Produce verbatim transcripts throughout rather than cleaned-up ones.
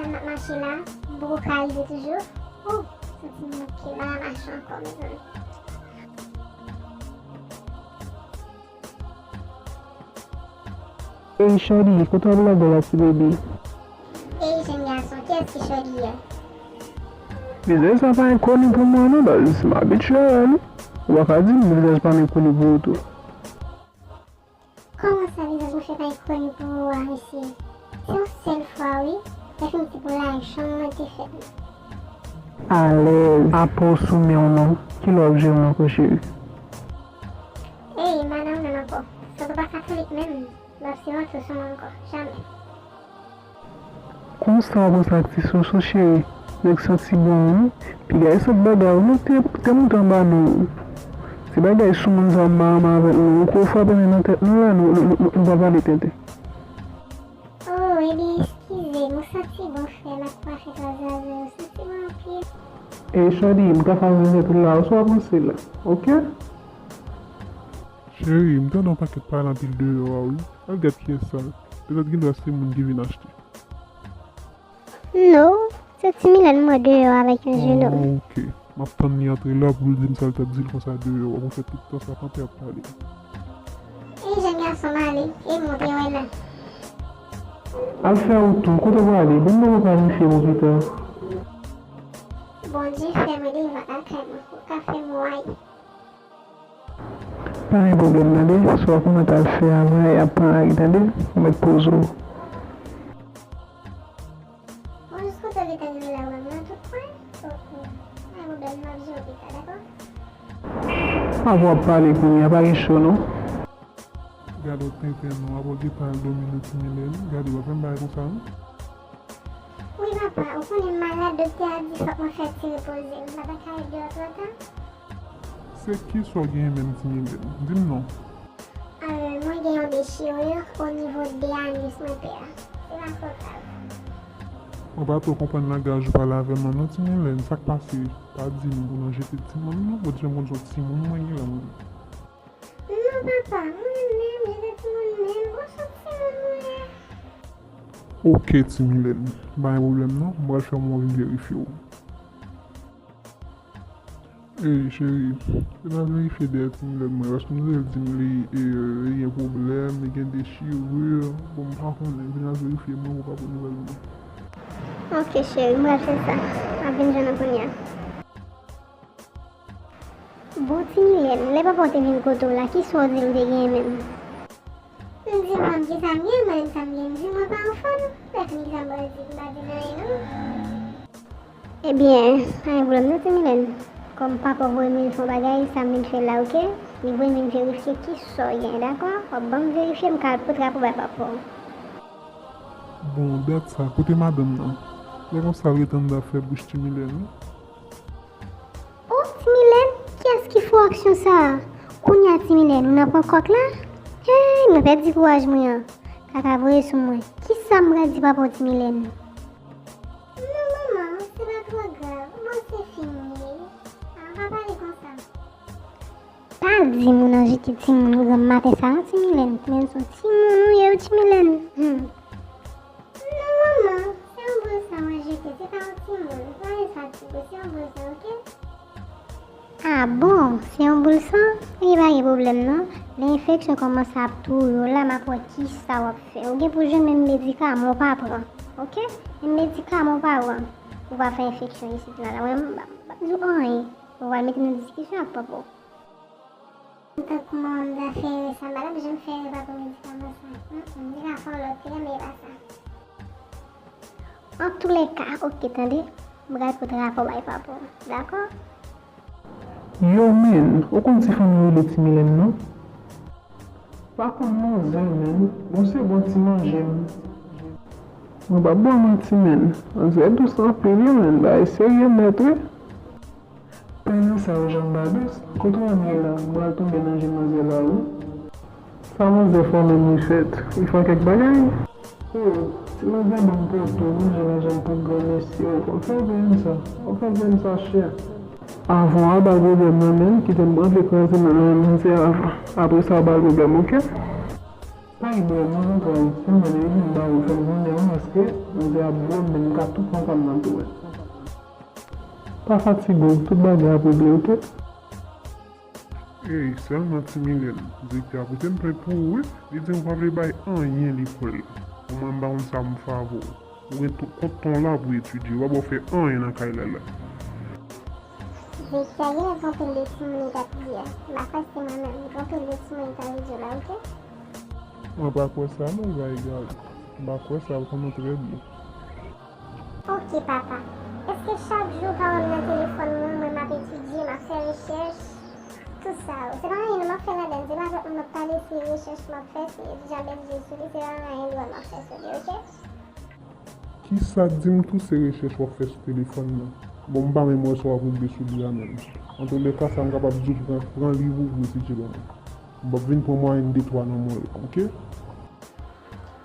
M ap mache la, m poko ka rive toujou. Ou, santi m manke, m pa ka mache ankò, mezanmi. Ey, Shorty, kote w ap lage la, ti bebe? Ey, jenn gason, kiyès ki Shorty a? Vizaj sa pa enkoni pou mwen non, baz. M abitye avè l wi. Ou pa ka di m vizaj pa m enkoni pou ou tou. Kòman sa vizaj mwen fè pa enkoni pou ou a, mesye? Se yon sèl fwa wi, lè fim ti pou lajan mwen te fèt. Alèz, apa w sou men w non. Kilè w ap jere m ankò, cheri? Ey, madanm nan ankò. Sa tou pa katolik menm. M ap sipote w sou mwen ankò. Jamè. Konsa w ap ranse ak ti soso, cheri. Nèg santi bon wi. Piga e sant bagay ou non, te, te moute anba non. Se bagay sou moun sa m pa renmen avèk nou. Ou ko frape men nan tèt nou la, nou, nou, nou, nou pa pale tenten. Oh, ebyen, eskize m, ou santi bon, frè m, ak pafè twa zazè, ou santi bon anpil. Ey, Shorty, m ka fè zazè tout la, ou sa w ap ranse la, oke? Cheri, m tande yon pakèt pale anpil deyò a wi. Al gad kiyès sa. Petèt gendwa se moun ki vin achte. No, se Ti Milèn m wè deyò avèk yon jenòm. Oh, oke. M ap tann li antre la pou l di m sa l t ap di l konsa deyò a. W ap fè tout tan sa kanpe ap pale. E jenn gason m ale, e monte wè la. Al fè wout ou, kote w prale? Ban m poko planifye pou pita. Bondye fè mwen devan lakay mwen, ou ka fè m wè. Pa gen pwoblèm, tande. Sa w ap mande al fè a, mwen ap pran lari, tande. Ou mèt poze w. Bon, jis kote w gentan gen la, ou menm nan tout pwen. Ok. Pa gen pwoblèm, m ap jere w pita, dakò? Avan w ap pale kounye a, pa gen cho, non. Gade w tenten non, avan w gentan al domine Ti Milèn. Gade, w ap fè m bagay konsa, non? Wi, papa, ou konnen m malad, doktè a di fòk mwen fè ti repoze m. M pa ta ka ret deyò twò ta. Se kisa w genyen menm, Ti Milèn? Di m non. Euh, mwen gen yon dechirure au niveau de anus mwen, pè. Se pa twò grav. Mwen pa twò konprann langaj ou pale avè m nan non, Ti Milèn. Sa k pase? Pa di m ou nan jete timoun non. Ou di m konn se yon timoun mwen gen la mwen. Non, papa, mwen menm, jete timoun menm. Bon, se yon timoun mwen ye. Ok, Ti Milèn. Pa gen pwoblèm non. M pral fè yon moun vin verifye w. Ey, cheri, vin al verifye dèyè Ti Milèn mwen, paske m tande l di m li, e, li gen pwoblèm, li gen dechirure. Bon, m pa konnen, vin al verifye mwen pou w ka pran nouvèl mwen. Ok, cheri, m pral fè sa. M ap vin jwenn ou kounye a. Bon, Ti Milèn, lè papa w te vin kote w la, kisa w di l ou te genyen menm? M di manmi kisa m gen, mwen menm sa m gen, m di mwen pa anfòm. Lè fini sa m pral di, m pa di l anyen non. Ebyen, pa gen pwoblèm non, Ti Milèn. Kòm papa w voye m vin fè yon bagay, sa m vin fè la, oke? Li voye m vin verifye kisa w gen, dakò? W ap ban m verifye, m ka al pote rapò bay papa w. Bon, dat sa, kote madanm nan? Lè konsa, l ret anndan ap fè bouch Ti Milèn wi. O, Ti Milèn, kiyès ki fè w aksyon sa a? Kounye a, Ti Milèn, ou nan pran kòk la? Hey, mwen pèdi kouraj mwen an. Kaka voye sou mwen. Kisa m pral di papa w, Ti Milèn? Non, manman, se pa twò grav. Bon, se fini. A, pa pale konsa. Pa di moun nan jete timoun granm maten sa non, Ti Milèn. Ti Milèn se yon timoun ou ye wi, Ti Milèn. Hmm. Non, manman, se yon boul san mwen jete, se pa yon timoun. Pa gen sa, Ti Bou, se yon boul san, oke? A bon, se yon boul san? Ebyen, pa gen pwoblèm non. Lè enfeksyon kòmanse ap touye w la, m ap wè kisa w ap fè. Ou gen pou jwenn menm medikaman, ou pa pran, oke? Menm medikaman, ou pa pran. Ou pa fè enfeksyon isit la, la. Mwen, m p ap di w anyen. Ou pral mete nan diskisyon ak papa w. Tankou manman m ta fere sa, m pa t ap janm fere papa medikaman sa. Mm, mm, li ka fè yon lòt jan, men e pa sa. Antoulèka, oke, tande. M pral pote rapò bay papa w, dakò? Yo, menn, ou konn ti fanmi rele Ti Milèn, non? Pa konn manzè, menn. Bon, se bon ti manje, menn. Mwen p ap ba w manti, menn. Manzè dous anpil, wi, menn. Bagay serye nèt, wi. Pèlen sa yo janm pa dous. Kote w ap ye la? M pral tonbe nan je manzè la wi. Sa manzè fè menm li fèt. Li fè kèk bagay. Oh, ti manzè ban m poto, manje lajan m pou granmesi. Oh, w fè veye m sa. W fè veye m sa chè. Avan w a ba l pwoblèm nan menm, kite m rantre kraze nan men manzè avan. Apre sa w ba l pwoblèm, oke? Pa gen pwoblèm non, tonton Ayisyen, mwen ede m ba ou fè m konnen wi, paske mwen te ap bo m, men m ka tou pran pa m nan tou wè. Pa fatige w, tout bagay ap regle, oke? Ey, sèlman Ti Milèn, direktè a pote m plent pou ou wi. Li di m w pa vle bay anyen lekòl la. Bon, mwen m pa konn sa m fè avè w. Ou gen t- kont ton la pou etidye, w pa ba w fè anyen nan kay la la. Direktè a genlè twonpe l de timoun li t ap di a. M pa kwè se mwen menm, m twonpe l de timoun li t ap di w la, oke? Mwen pa kwè sa non, Gaël. M pa kwè sa, ou konnen trè byen. Oke, papa. Èske chak jou pa wè m nan telefòn mwen, mwen m ap etidye, m ap fè rechèch, tout sa yo? Se pa anyen non m ap fè ladann, se pa jòt m ap pale, se rechèch m ap fè, se jan bèl je sou li, se pa anyen dwòl m ap fè sou li, oke? Kisa k di m tou se rechèch w ap fè sou telefòn nan? Bon, m pa menm wè sa w ap regle sou li a menm. Antoulèka, sa m kapab di w, pran, pran liv ou pou etidye ban mwen. M p ap vin pran mwayèn de twa nan mwen, oke?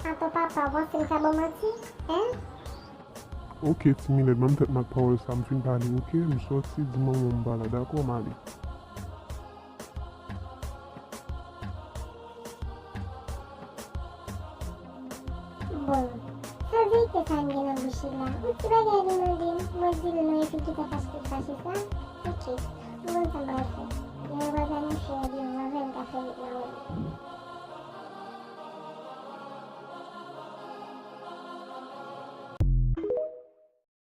Atò papa, w panse m ka ba w manti? Hein? Oke, Ti Milèt, ban m tèt m ak pawòl sa, m fin pale, oke? M sòti, di manman w m pa la, dakò? M ale. Bon, sa verite sa m gen nan bouch li la? Yon ti bagay li mande m, mwen di l non epi kite fache fache sa? Oke, m konn sa m pral fè. Lè yo pral planifye yon reyinyon avè l, m ka fè vit nan wè l.